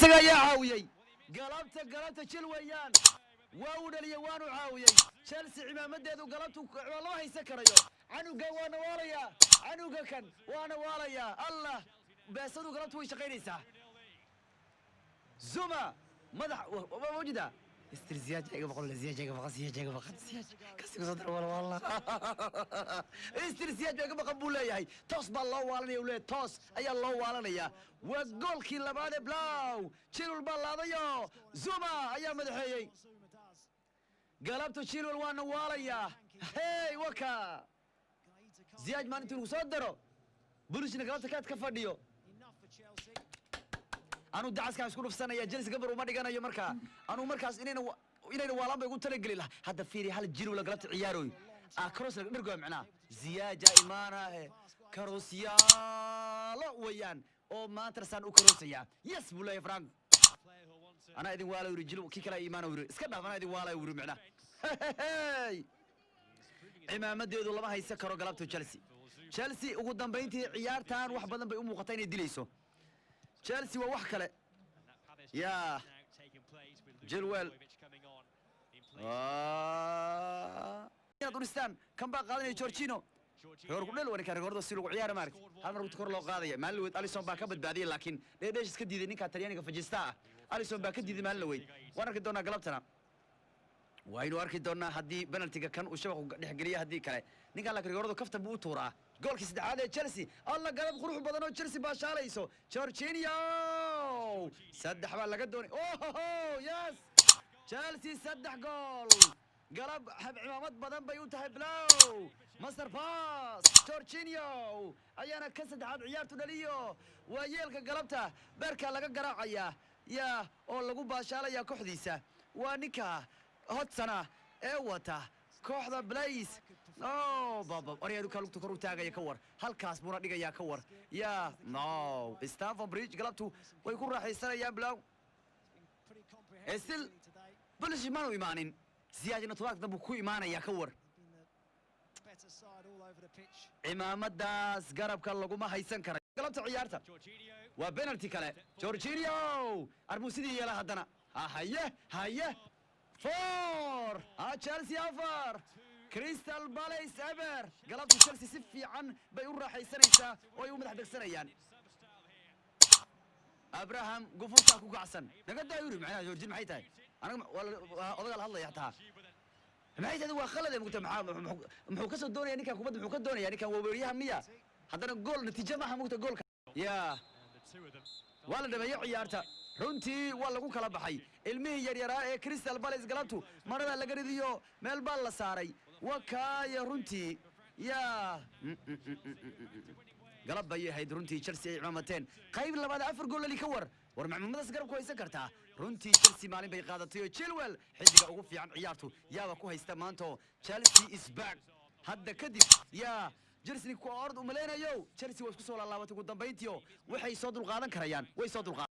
Isaga ayaa caawiyey galabta. Galabta jil weeyaan, waa uu dhaliyey, waanu caawiyey. Chelsea cimaamadeedu galabtu waa loo haysan karayo. Canuga waana waalayaa, canuga kan waana waalayaa. Allah, beesadu galabtu way shaqaynaysaa. Zuma madax waa mawjida. Istir Ziyech iga boqol, Ziyech iga boqol, Ziyech iga boqol, Ziyech kasi kusoo dar wala wala. Istir Ziyech iga boqol buu leeyahay. Toos baa loo waalanaya uu leeyahay, toos ayaa loo waalanaya. Waa goolkii labaad ee Blow. Chilwell baa laadayo, Zuma ayaa madaxeeyey. Galabta Chilwell waana waalayaa. Hey, waka Ziyech maalintii lagu soo daro, Bulishna galabta kaad ka fadhiyo. Anuu dacaskaan isku dhufsanaya, Chelsea gabar uma dhiganayo. Markaa anuu markaas inayna waalaan bay ugu talageli laha. Hadda fiiri, hal Chilwell galabta ciyaarooy ah, cross laga dhergoya, macnaha Ziyaaja imaanahe, karoosyaalo weeyaan oo maanta saan u karoosaya. Yes buu leeyahay Frank, anaa idin waala yiri. Jil kii kale imaana yiri, iska dhaaf, anaa idin waala yiri. Macnaha cimaamadeedu lama haysan karo galabta Chelsea. Chelsea ugu dambayntii ciyaartan wax badan bay u muuqataa inay dilayso. Chelsea waa wax kale. Yaa Chilwell inaad uristaan kan baa qaadanaya. Jorginho reer ku dhel waa ninka rekoorda si lagu ciyaara maaragti, hal mar kor loo qaadaya. Maalin laweyd Alisson baa ka badbaadiyay, laakiin dheedheesh iska diiday ninka Talyaaniga fajista ah. Alisson baa ka diiday maalin laweyd. Waan arki doonaa galabtana, waynu arki doonaa haddii penaltiga kan uu shabaqu dhexgeliya, haddii kale ninkan laakiin rigooradu kafta buu u tuuraa. Goolkii saddexaad ee Chelsea! Alla, galab qurux badan oo Chelsea baashaalayso. Jorginho, saddex baa laga doonay. Ohoho, yes, Chelsea saddex gool galab cimaamad badan bay u tahay. Blow master pass, Jorginho ayaana ka saddexaad ciyaartu dhaliyo. Waa yeelka galabta beerka laga garaacaya yaa oo lagu baashaalaya kooxdiisa. Waa ninka Hodsana ee wata kooxda Blaze. Oh baba, oryaaduka lugta kor u taagaya, ka war, halkaas buuna dhigayaa, ka war. Yaa no, Stamford Bridge galabtu way ku raaxaysanayaan. Blow still Pulisic maanu imaanin, Ziyechna todobaadka dambe ku imaanaya, ka war. Cimaamadaas garabka laguma haysan kara galabta ciyaarta. Waa penalty kale. Jorginho arbuu sidii yeela haddana. Ha haye haye, 4 ha, Chelsea 4, Crystal Palace 0. Galabta Chelsea si fiican bay u raaxaysanaysaa oo ay u madax degsanayaan. Abraham gufurtaa ku kacsan, naga daa yuri. Macnaha Jorginho maxay tahay? Anaga odagaa la hadlaya xataa, maxay tahay? Waa khalad mugta. Maxaa muxuu ka soo doonaya ninkan kubadda? Muxuu ka doonaya ninkan? Waa weeryahan miya? Haddana gool natiijo maaha mugta goolka. Yaa waa la dhameeyo ciyaarta, runtii waa lagu kala baxay. Ilmihii yaryaraa ee Crystal Palace galabtu marada laga ridiyo, meel baa la saaray. Wakaaya runtii yaa galab bay ahayd runtii. Chelsea ay cimaamateen qayb labaad, afar gool lali, ka war. War macmuumadaas garab ku haysan kartaa runtii. Chelsea maalin bay qaadatay oo Chilwell xidiga ugu fiican ciyaartu yaaba ku haysta maanto. Chelsea is back. Hadda kadib yaa Chelsea ku ord umaleynayo? Chelsea waa isku soo laalaabatay ugu dambayntiio, waxay soo dulqaadan karayaan, way soo dulqaadan.